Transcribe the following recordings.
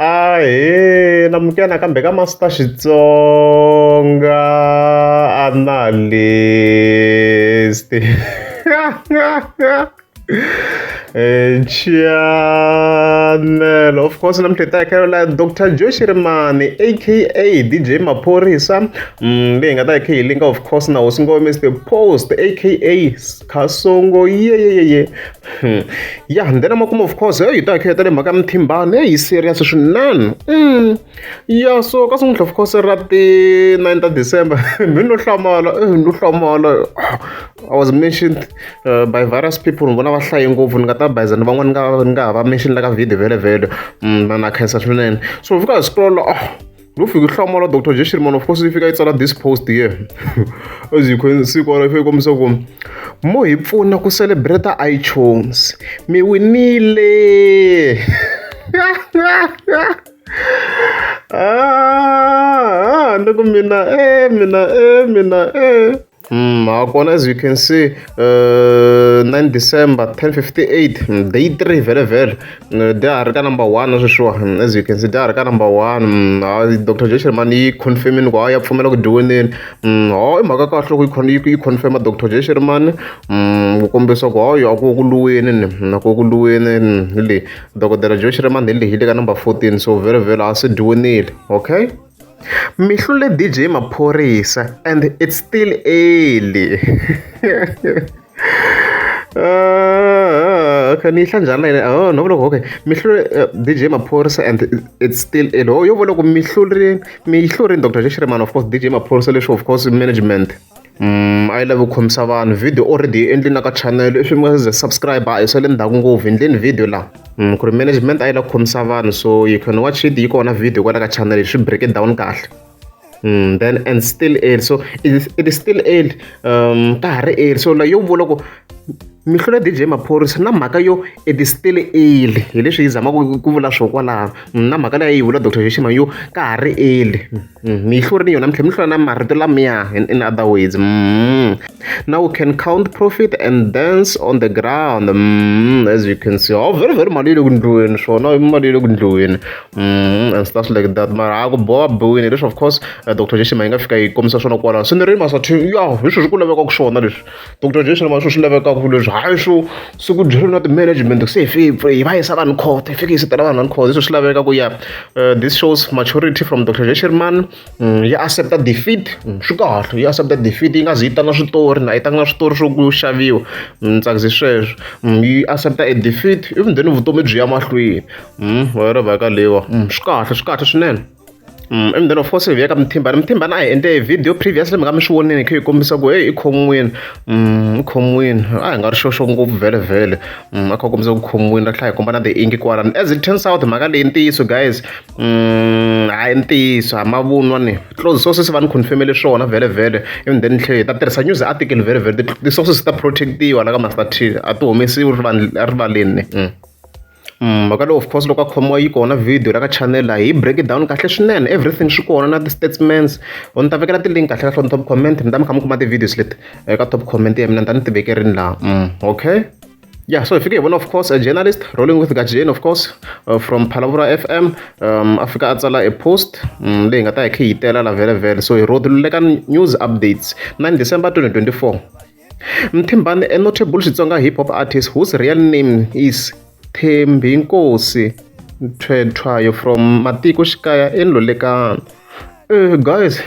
Ahee namukela nakambe ka Master Xitsonga Analyst channel of course namuntlha hi ta hi kha la Dr Joe Shirimani aka DJ Maphorisa leyi hi nga ta hi kha hi linka of course na hosi Ngome Mr Post aka Khasongo yeyeyeye ya then makumu of course hey, hi ta hi kha hi ta le mhaka ya mthimbani hey, yi serious swinene ya so ka namuntlha of course ra ti 9 ta December mi no hlamala no hlamala I was mentioned by various people ni vona va hlaye ngopfu ni nga ta bayiza ni van'wana ni nga ha va mention la ka video vhele vhele na khensa swinene so fika hi scroll ah no fika hlamala Dr. J Shirimani of course yi fika yi tsala this post here as you can see kwala yi fika yi kombisa ku mo hi pfuna ku celebrate iTunes mi winile ah ni ku mina e mina e mina e ha kona as you can see 9 December 10:58 day 3 vhele vhele dya ha ri ka number 1 sweswiwa as you can see dya ha ri ka number 1 ha Dr. Joe Shirimani yi confirmini ku ha ya pfumela ku dyiweneni ha i mhaka kahle loko yi confirma Dr. Joe Shirimani ku kombisa ku hayi a ku ku luweni ni a ku ku luweni hi leyi dokodela Joe Shirimani hi leyi yi le ka number 14 so vhele vhele a se dyiwenile okay mi hlule DJ Maphorisa and it's still early okay ni yi hla njhani layeni oh no vula okay mi hlule DJ Maphorisa and it's still early oh yo vula ku mi hlurini mi yi hlurini Dr. Joe Shirimani of course DJ Maphorisa leswi of course management a yi lavi ku khomisa vanhu video already yi endlini na ka channel if mi nga ze subscribe a hi swa le ndzhaku ngopfu endleni video laha ku ri management a yi lava ku khomisa vanhu so you can watch it yi kona video kwala ka channel swi break it down kahle then and still early so it is still early ka ha ri early so la yo vula ku mi hlula DJ Maphorisa na mhaka yo it is still early hi leswi yi zamaka ku vula swo kwalaho na mhaka leyi yi vula Dr. Joshima yo ka ha ri early mi yi hlurini yona mi tlhela mi hlula na marito lamiya in other words now we can count profit and dance on the ground as you can see oh very very mali yi le ku ndliweni swona mali yi le ku ndliweni and stuff like that mara a ku boha biwini leswi of course Dr. Joshima yi nga fika yi kombisa swona kwalaho se ni ri masa ya hi swilo swi ku lavekaka swona leswi Dr. Joe Shirimani swi lavekaka leswi hayi swo siku byela na ti-management se hi fike hi va yisa vanhu court hi fike hi yisitela vanhu vanhu court leswi swi laveka ku ya this shows maturity from Dr. Joe Shirimani ya accepta defeat swi kahle yi accepta defeat yi nga zi yi tanga switori na yi tanga switori swo ku xaviwa ni tsakise sweswo yi accepta a defeat even then vutomi byi ya mahlweni wena mhaka leyiwa swi kahle swi kahle swinene and then of course hi vuya ka Mthimbani Mthimbani a hi endle video previously mi nga mi swi vonini hi kha hi kombisa ku hey i khomiwini i khomiwini a hi nga ri xoxo ngopfu vhele vhele a kha kombisa ku khomiwini ra tlhela hi komba na ti-ink kwalano as it turns out mhaka leyi ntiyiso guys hayi ntiyiso ha mavunwa ni close sources va ni confirmele swona vhele vhele even then tlhela hi ta tirhisa news article vhele vhele ti-sources ta protectiwa la ka Master T a ti humesiwi rivaleni mhaka leyi of course loko a khomiwa yi kona video la ka channel la hi break it down kahle swinene everything swi kona na ti-statements ni ta vekela ti-link kahle kahle on top comment mi ta mi kha mi kuma ti-videos leti eka top comment ya mina ni ta ni ti vekerini laha okay yeah so hi fike hi vona of course a journalist rolling with Gajeni of course from Phalavura FM a fika a tsala a post leyi nga ta hi kha yi tela la vhele vhele so hi rodululeka news updates 9 December 2024 Mthimbani a notable Xitsonga hip hop artist whose real name is Thembinkosi Thwethwayo from Matiko Xikaya in Lulekani guys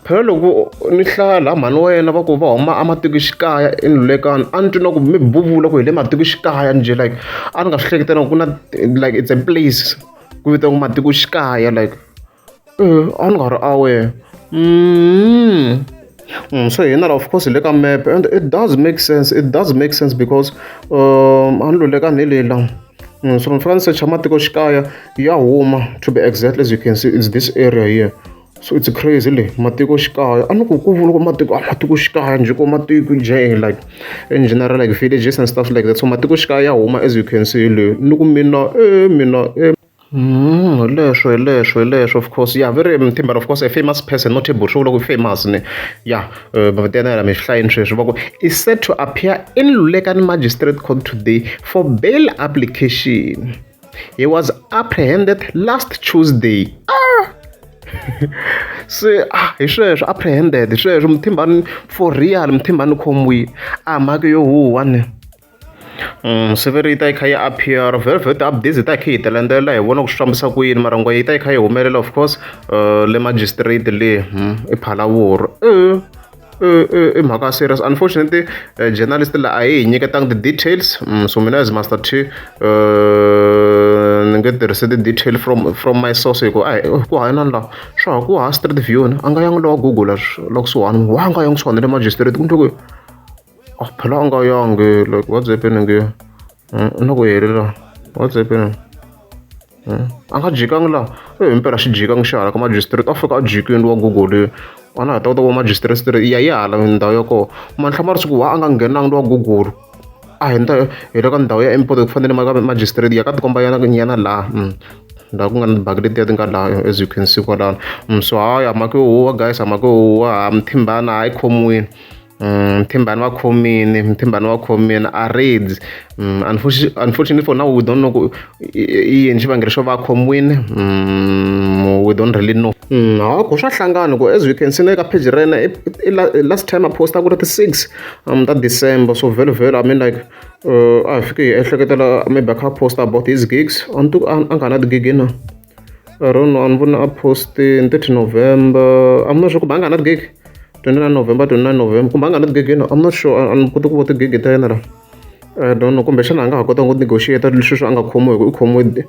phela loko ni hlaya laha mhani wa yena va ku va huma ematikoxikaya in Lulekani a ni twi na ku mi buvula ku hi le matikoxikaya njhe like a ni nga swi hleketela ku na like it's a place ku vitaniwa matikoxikaya like a ni nga ri aware so hina of course hi le ka map and it does make sense it does make sense because a ni Lulekani hi leyi la so ni fika ni secha matikoxikaya ya huma to be exact as you can see it's this area here so it's crazy le matikoxikaya a ni ku ku vula ku matiko a matikoxikaya njhe ko matiko njhe like in general like villages and stuff like that so matikoxikaya ya huma as you can see le ni ku mina e mina e hi leswo hi leswo hi leswo of course yeah very Mthimbani of course a famous person notable swo vula ku famous ne yeah mavito ya yena mi swi hlayini sweswi va ku is set to appear in Lulekani Magistrate Court today for bail application. He was apprehended last Tuesday. Ah! Se ah hi sweswo apprehended hi sweswo Mthimbani for real Mthimbani khomiwile a mhaka yo huwa ni. Se ve ri yi ta yi kha yi appear vhele vhele ti-updates hi ta hi kha hi ti landzelela hi vona ku swi fambisa ku yini mara nghohe yi ta yi kha yi humelela of course le magistrate le i Phalaborwa i mhaka ya serious unfortunately journalist la a yi hi nyiketanga ti-details so mina as Master T ni nge tirhisi ti-detail from my source hi ku a ku hanya la swa ha ku ha street view a nga yangi lowa Google la kusuhani wa nga yangi kusuhani le magistrate kumbe ku ah phela a nga yangi like what's happening here na ku helela what's happening a nga jikangi laha e himpela xi jikangi xi hala ka magistrate a fika a jikini wa Google a na ha ta kota ku va magistrate street ya yi hala ndhawu ya kona mantlhamari siku wa a nga nghenangi wa Google a hi hi le ka ndhawu ya import ku fanele ma ka magistrate ya ka tikomba yana nyana laha laha ku nga na tibaki letiya ti nga laha as you can see kwalano so haya mhaka yo huwa guys mhaka yo huwa Mthimbani hayi khomiwini Mthimbani va khomini Mthimbani va khomini a reads unfortunately for now we don't know ku i yini xivangelo xo va khomiwini we don't really know ha ku swa hlangana ku as you can see na ka page ra yena last time a posta ku ri ti 6 ta December so vhele vhele I mean like a hi fike hi ehleketela maybe a kha a post about his gigs a ni a nga na ti-gig na I don't know a ni voni a post-ini 30 November I'm not sure kumbe a nga na ti-gig 29 November 29 November kumbe a nga na ti-gig na I'm not sure a ni koti ku vona ti-gig ta yena la I don't know kumbexana a nga ha kota ku negotiate leswi a nga khomiwa hi ku i khomiwe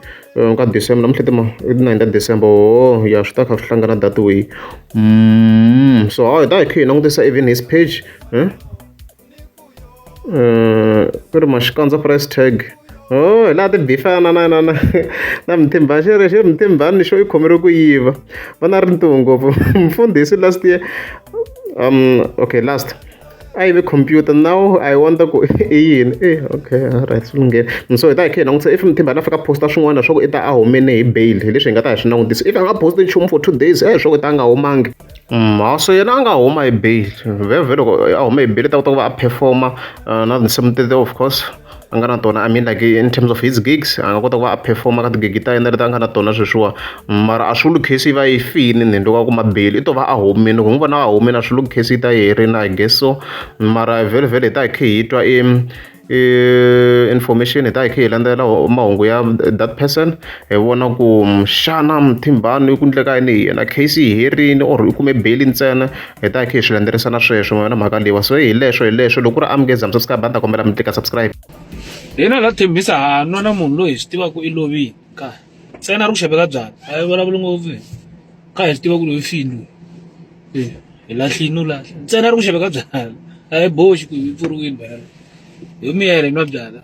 ka December namuntlha ti ma i ti 9 ta December oh ya swi ta kha swi hlangana that way so hi ta hi kha hi langutisa even his page ku ri maxikandza price tag oh hi laha ti bifana na na na na Mthimbani xi ri xi ri Mthimbani xo i khomeriwe ku yiva va na rintiho ngopfu mfundhisi last year okay last a yive computer now I wonder ku i yini eh okay alright swi lunghile so hi ta hi kha hi langutisa if Mthimbani a fika posta swin'wana swa ku i ta a humene hi bail hi leswi hi nga ta hi swi langutisa if a nga posti nchumu for 2 days eh swa ku i ta a nga humangi ha so yena a nga huma hi bail vhele loko a huma hi bail i ta kota ku va a performa na tinsimu tete of course a nga na tona I mean like in terms of his gigs a nga kota ku va a performa ka tigigi ta yena leti a nga na tona sweswiwa mara a swi vuli case yi va yi fini ni loko a kuma bail i to va a humile loko n'wi vona a humile a swi vuli case yi ta yi herile I guess so mara vhele vhele hi ta hi kha hi twa i information hi ta hi kha hi landzelela mahungu ya that person hi vona ku xana Mthimbani ku endleka yini hi yena case yi herile or i kume bail ntsena hi ta hi kha hi swi landzelerisa na sweswo ma mhaka leyiwa so hi leswo hi leswo loko ku ri amukeza mi subscribe a ni ta kombela mi tlika subscribe. Hina la Thembisa ha nwa na munhu loyi hi swi tivaka i lovile kaya ntsena a ri ku xaveka byalwa a hi vulavuli ngopfu kha hi swi tiva ku loyi fini loyi hi lahlile no lahla ntsena a ri ku xaveka byalwa a hi boxi ku yi pfuriwile byalwa ho miyela hi nwa byalwa.